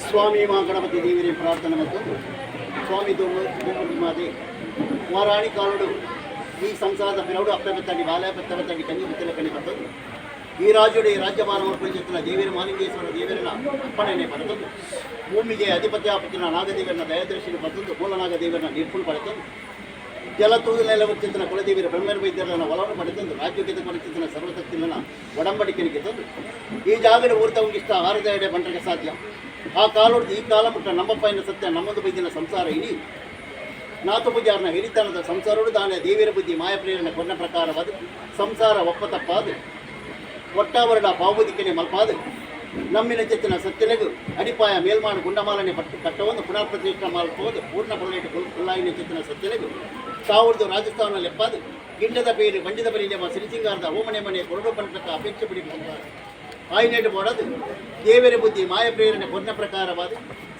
ಸ್ವಾಮಿ ಮಾ ಗಣಪತಿ ದೇವರೇ ಪ್ರಾರ್ಥನೆ ಮತ್ತು ಸ್ವಾಮಿ ಮಾತೆ ವಾರಾಣಿ ಕಾಲುಡು ಈ ಸಂಸಾರದ ಪಿರೌಡು ಅಪ್ಪೆ ಬತ್ತಂಡಿ ಬಾಲ ಪೆತ್ತ ಬತ್ತಂಡಿ ಕನ್ನಿ ಬಿತ್ತಲೆ ಕಣ್ಣಿ ಬರ್ತದ್ದು. ಈ ರಾಜ್ಯಡು ಈ ರಾಜ್ಯಭಾರ ಪರಿಚಿತ್ತಿನ ದೇವಿರ ಮಾಲಿಂಗೇಶ್ವರ ದೇವರನ ಅಪ್ಪಣೆನೆ ಪಡೆದದ್ದು. ಭೂಮಿಗೆ ಅಧಿಪತ್ಯ ಪತ್ತಿನ ನಾಗದೇವರನ ದಯಾದೃಷ್ಟಿನ ಪಡೆದದ್ದು. ಮೂಲನಾಗದೇವರನ ನಿರ್ಪುಣ್ ಪಡೆದದ್ದು. ಜಲ ತೂದಲೆಲ್ಲ ಚಿಂತನ ಕುಲದೇವಿರ ಬ್ರಹ್ಮರ ವೈದ್ಯರನ್ನ ಒಲವನ್ನು ಪಡೆದಂದು ರಾಜ್ಯಕ್ಕೆ ಪರಿಚಿತನ ಸರ್ವಶಕ್ತಿನ ಒಡಂಬಡಿಕೆಗೆ ತಂದು ಈ ಜಾಗದ ಊರ್ತವಂಗಿಷ್ಟ ಆರದೆಡೆ ಬಂಟಕ್ಕೆ ಸಾಧ್ಯ. ಆ ಕಾಲೊಡ್ದು ಈ ಕಾಲ ಮುಟ್ಟ ನಮ್ಮಪ್ಪನ ಸತ್ಯ ನಮ್ಮದು ಬೈದಿನ ಸಂಸಾರ ಇನಿ ನಾಥ ಪೂಜಾರನ ಹಿರಿತನದ ಸಂಸಾರೋಡು ದಾನೆ ದೇವಿರ ಬುದ್ಧಿ ಮಾಯ ಪ್ರೇರಣೆ ಕೊನ್ನ ಪ್ರಕಾರವಾದ ಸಂಸಾರ ಒಪ್ಪ ತಪ್ಪಾದು ಒಟ್ಟಾವರಡ ಪಾವುದಿಕೆನೆ ಮಲ್ಪಾದು ನಮ್ಮಿನ ಚೆತ್ತಿನ ಸತ್ಯಲೆಗು ಅಡಿಪಾಯ ಮೇಲ್ಮಾಡು ಗುಂಡಮಾಲನೆ ಪಟ್ಟು ಕಟ್ಟವನ್ನು ಪುನಃ ಪ್ರತಿಷ್ಠೆ ಮಲ್ಪೋದು ಪೂರ್ಣ ಪೊಲೈಟ್ ಕುಲ್ಲಾಯಿನ ಚೆತ್ತಿನ ಸತ್ಯಲೆಗು ಸಾವಿರದ ರಾಜಸ್ಥಾನ ಲೆಪ್ಪಾದು ಗಿಂಡದ ಪೇರು ಬಂಡಿದ ಬಲಿ ಸಿರಿಸಿಂಗಾರದ ಓಮನೆ ಮನೆ ಕೊರಡು ಪಂಟಕ ಅಪೇಕ್ಷೆ ಬಿಡಿ ಆಯ್ನೇಟು ಬೋಡದು ದೇವರ ಬುದ್ಧಿ ಮಾಯ ಪ್ರೇರಣೆ ಪೊನ್ನ ಪ್ರಕಾರವಾದ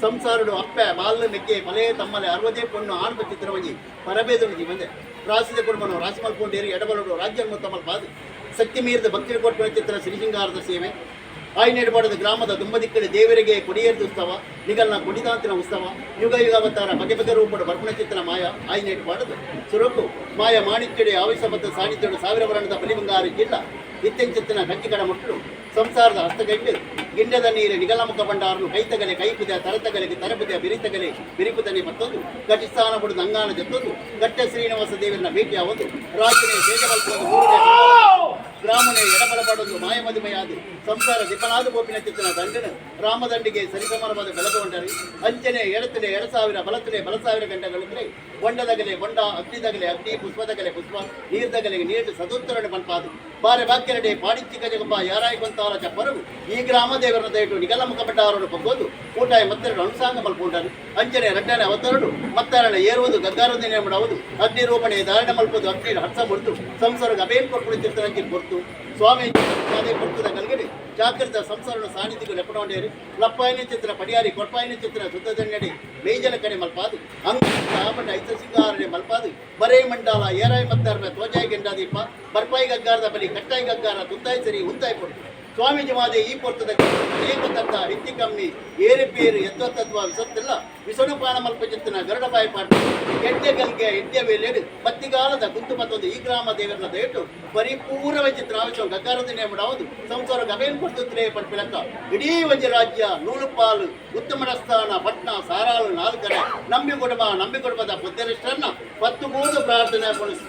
ಸಂಸಾರಡು ಅಪ್ಪೆ ಬಾಲ ಮೆಕ್ಕೆ ಮಲೆ ತಮ್ಮಲೆ ಅರವದೇ ಪೊಣ್ಣು ಆಣ್ಪ ಚಿತ್ರವಂಜಿ ಪರಬೇದನು ಬಂದೆ ರಾಸಿದ ಕುಟುಂಬನು ರಾಸಿ ಮಲ್ಪೊಂಡೇರಿ ಎಡಬಲಡು ರಾಜ್ಯ ತಮ್ಮಲ್ ಶಕ್ತಿ ಮೀರಿದ ಭಕ್ತಿ ಕೊಟ್ಟು ಚಿತ್ರ ಸಿರಿಸಿಂಗಾರದ ಸೇವೆ ಆಯ್ನೇಡು ಬಾಡದ ಗ್ರಾಮದ ದುಂಬದಿಕ್ಕಡೆ ದೇವರಿಗೆ ಕೊಡಿಯೇರ್ದ ಉತ್ಸವ ನಿಗಲ್ನ ಕೊಡಿದಾಂತಿನ ಉತ್ಸವ ಯುಗ ಯುಗಾವತಾರ ಬಗೆ ಬಗೆ ರೂಪಡು ಬರ್ಪಣ ಚಿತ್ರ ಮಾಯ ಆಯ್ನೇಟು ಬಾಡದು ಸುರಕು ಮಾಯ ಮಾಣಿಕ್ಯಡೆ ಆವಿಸಬದ್ಧ ಸಾನ್ನಿಧ್ಯಡು ಸಾವಿರ ವರ್ಣದ ಬಲಿಬಂಗಾರು ಜಿಲ್ಲ ಇತ್ತೆಂಚಿತ್ತಿನ ಕಂಚಿಕಡ ಮುಟ್ಟಲು ಸಂಸಾರದ ಹಸ್ತಗಂಡು ಗಿಂಡದ ನೀರು ನಿಗಲಮುಖ ಭಂಡಾರನು ಕೈತಗಲೆ ಕೈಪುದ ತರತಗಲೆಗೆ ತರಪುದ ಬಿರಿತಗಲೆ ಬಿರಿಪುದನೆ ಮತ್ತೊಂದು ಘಟಿಸ್ಥಾನ ಬುಡದ ಅಂಗಾನ ಜತ್ತೊಂದು ಗಟ್ಟ ಶ್ರೀನಿವಾಸ ದೇವರನ್ನ ಭೇಟಿಯಾವೊಂದು ರಾಜನೇ ತೇಜಬಲ್ಪೊಂದು ಊರನೇ ಗ್ರಾಮನೇ ಎಡಬಲಪಡೊಂದು ಮಾಯಮದುಮೆಯಾದು ಸಂಸಾರ ದಿಪನಾದ ಗೋಪಿನ ಚಿತ್ತನ ದಂಡನು ರಾಮದಂಡಿಗೆ ಸರಿಸಮಾನವಾದ ಬೆಳಗುವಂಡರು ಅಂಚನೆ ಎಡತಲೆ 2000 ಬಲತಲೆ ಬಲಸಾವಿರ ಗಂಟೆಗಳಿದ್ರೆ ಬೊಂಡದಗಲೆ ಬೊಂಡ ಅಗ್ನಿದಗಲೆ ಅಗ್ನಿ ಪುಷ್ಪದಗಲೆ ಪುಷ್ಪ ನೀರ್ದಗಲೆಗೆ ನೀರು ಸದುತ್ತರಣೆ ಪನ್ಪಾದು ಬಾರೆ ಬಾಕ್ಯರಡೆ ಪಾಡಿಚ್ಚಿ ಗಜಗಂಬ ಯಾರಾಯಿ ಕೊಂತಾಲ ಚಪ್ಪರು ಈ ಗ್ರಾಮ ದೇವರನ ದಯಟು ನಿಗಲ ಮುಖಪಟ್ಟಾರನು ಪಗ್ಗೋದು ಊಟಾಯ ಮತ್ತೆರಡು ಅನುಸಾಂಗ ಮಲ್ಪುಂಟರು ಅಂಚನೆ ರಡ್ಡನೆ ಅವತರಡು ಮತ್ತರಣ ಏರುವುದು ಗಗ್ಗಾರದಿನ ಮಾಡವುದು ಅಗ್ನಿ ರೂಪಣೆ ಧಾರಣೆ ಮಲ್ಪೋದು ಅಗ್ನಿ ಹರ್ಷ ಮುರ್ತು ಸಂಸಾರ ಅಬೇನ್ ಕೊರ್ಪುಡಿ ಚಿರ್ತನಂಚಿ ಕೊರ್ತು ಸ್ವಾಮಿ ಅದೇ ಕೊರ್ತದ ಕಲ್ಗಡಿ ಜಾಗೃತ ಸಂಸಾರನ ಸಾನ್ನಿಧ್ಯకు ಲೆಪ್ಪಡೊಂಡೇರಿ ಲಪ್ಪಾಯಿನ ಚಿತ್ರ ಪಡಿಯಾರಿ ಕೊರ್ಪಾಯಿನ ಚಿತ್ರ ಶುದ್ಧದನ್ನಡಿ ಮೇಜಲ ಕಡೆ ಮಲ್ಪಾದು ಅಂಗ ಆಪಟ ಐತ ಸಿಂಗಾರನೆ ಮಲ್ಪಾದು ಬರೇ ಮಂಡಾಲ ಏರಾಯ್ ಮತ್ತಾರನ ತೋಜಾಯಿ ಗೆಂಡಾದೀಪ ಬರ್ಪಾಯಿ ಗಗ್ಗಾರದ ಬಲಿ ಕಟ್ಟಾಯಿ ಗಗ್ಗಾರ ತುತ್ತಾಯಿ ಸರಿ ಉಂತಾಯಿ ಕೊಡ್ತು ಸ್ವಾಮೀಜಿ ಮಾದೆ ಈ ಪೊರ್ತದ ಏಕತತ್ವ ಹೆಚ್ಚಿ ಕಮ್ಮಿ ಏರುಪೇರು ಎದ್ವತತ್ವ ವಿಸತ್ತಿಲ್ಲ ವಿಸಣುಪಾನ ಮಲ್ಪ ಚಿತ್ತನ ಗರುಡಪಾಯ ಪಾಠ ಎಡ್ಡೆ ಗಲ್ಗೆ ಎಡ್ಡೆ ವೇಲೇಡು ಬತ್ತಿಗಾಲದ ಕುಂತು ಮತ್ತೊಂದು ಈ ಗ್ರಾಮ ದೇವರನ ದಯಟು ಪರಿಪೂರ್ಣ ಚಿತ್ರ ಆವಿಷ ಗಗ್ಗಾರದ ನೇಮಡಾವುದು ಸಂಸಾರ ಗಬೇನ್ ಕೊಡ್ತುತ್ತಲೇ ಪಟ್ಪಿಲಕ್ಕ ಇಡೀ ಒಂಜಿ ರಾಜ್ಯ ನೂಲುಪಾಲು ಉತ್ತಮರ ಸ್ಥಾನ ಪಟ್ನ ಸಾರಾಳು ನಾಲ್ಕರೆ ನಂಬಿ ಕುಟುಂಬ ನಂಬಿ ಕುಟುಂಬದ ಪುದ್ದರಿಷ್ಟರನ್ನ ಪತ್ತು ಮೂರು ಪ್ರಾರ್ಥನೆ ಕೊಡಿಸಿ.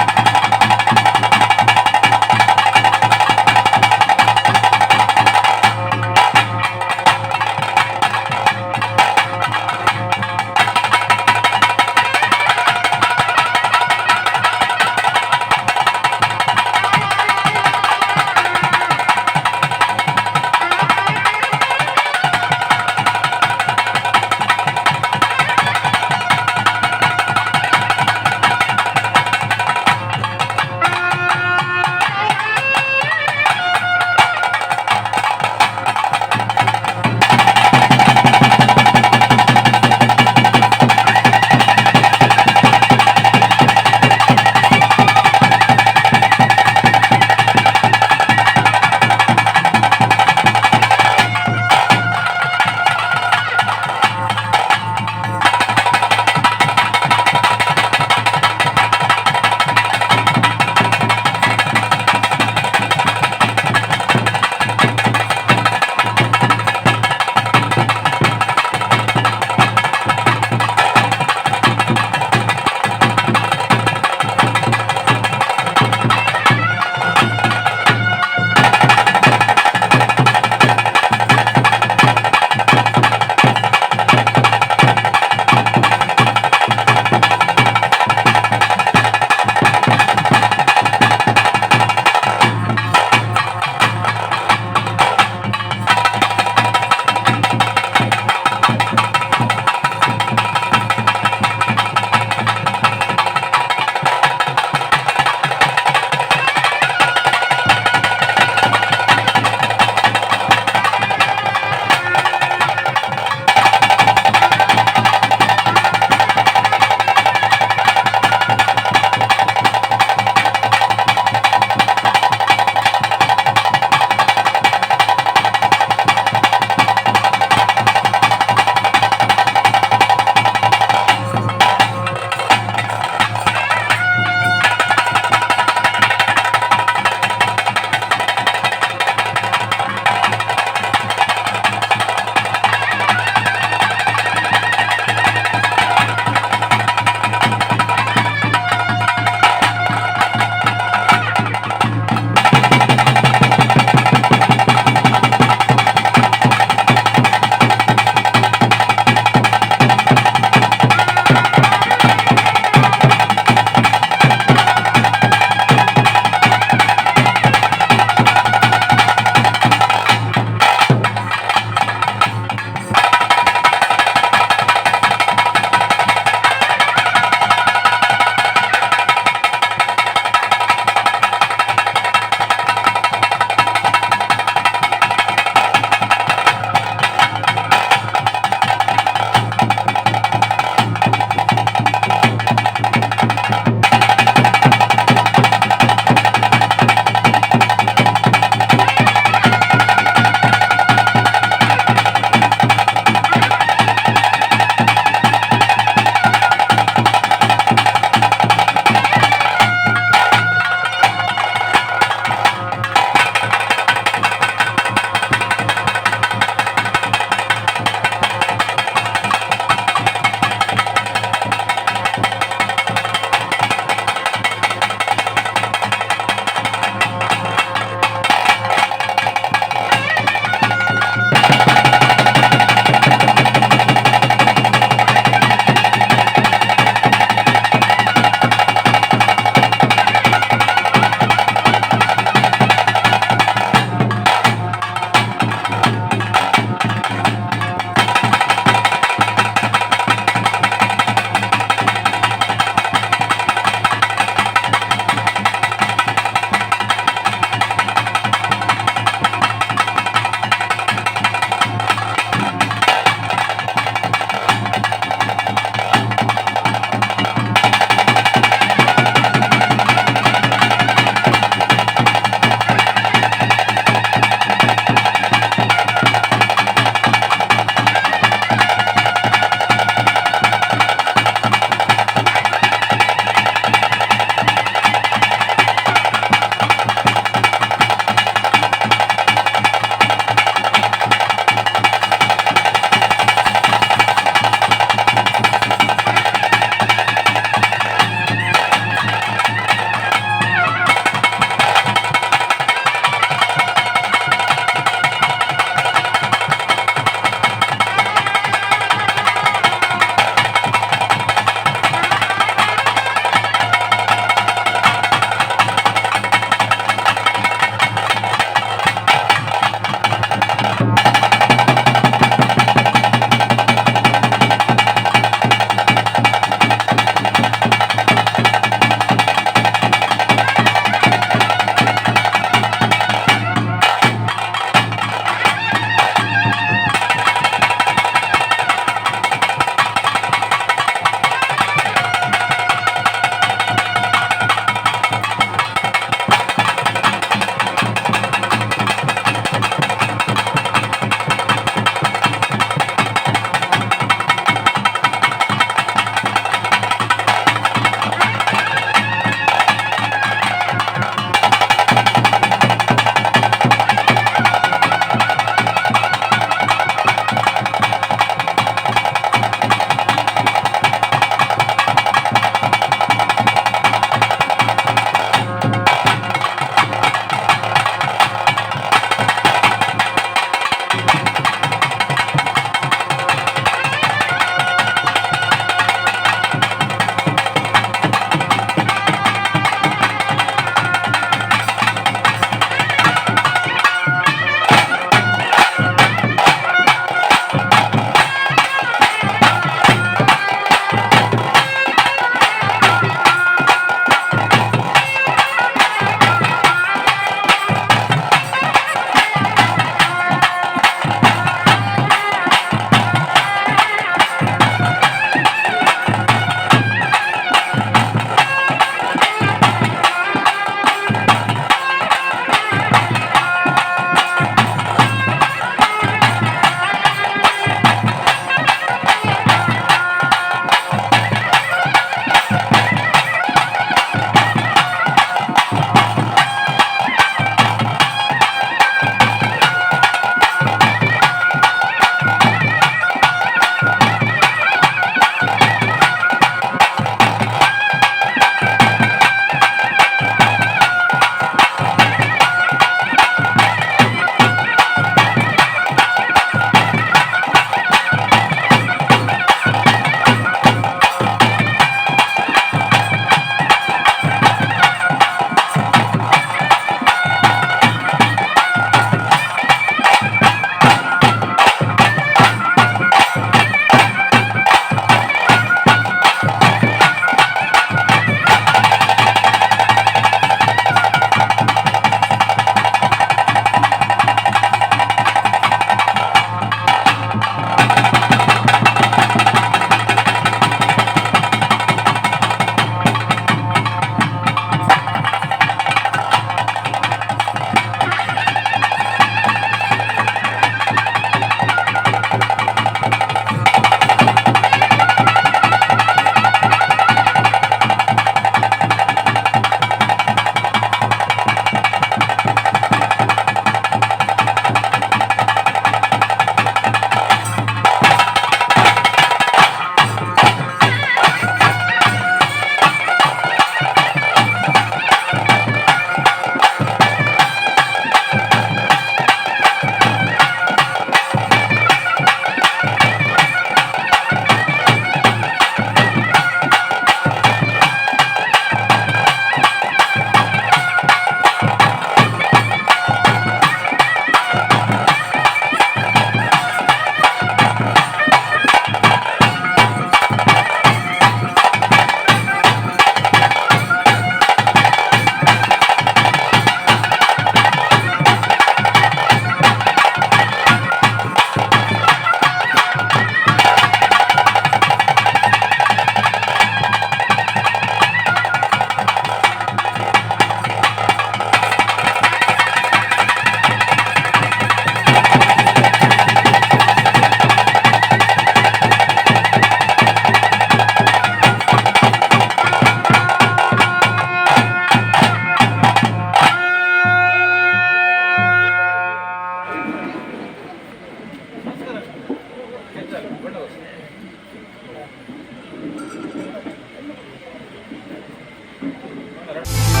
ಉಂಡು.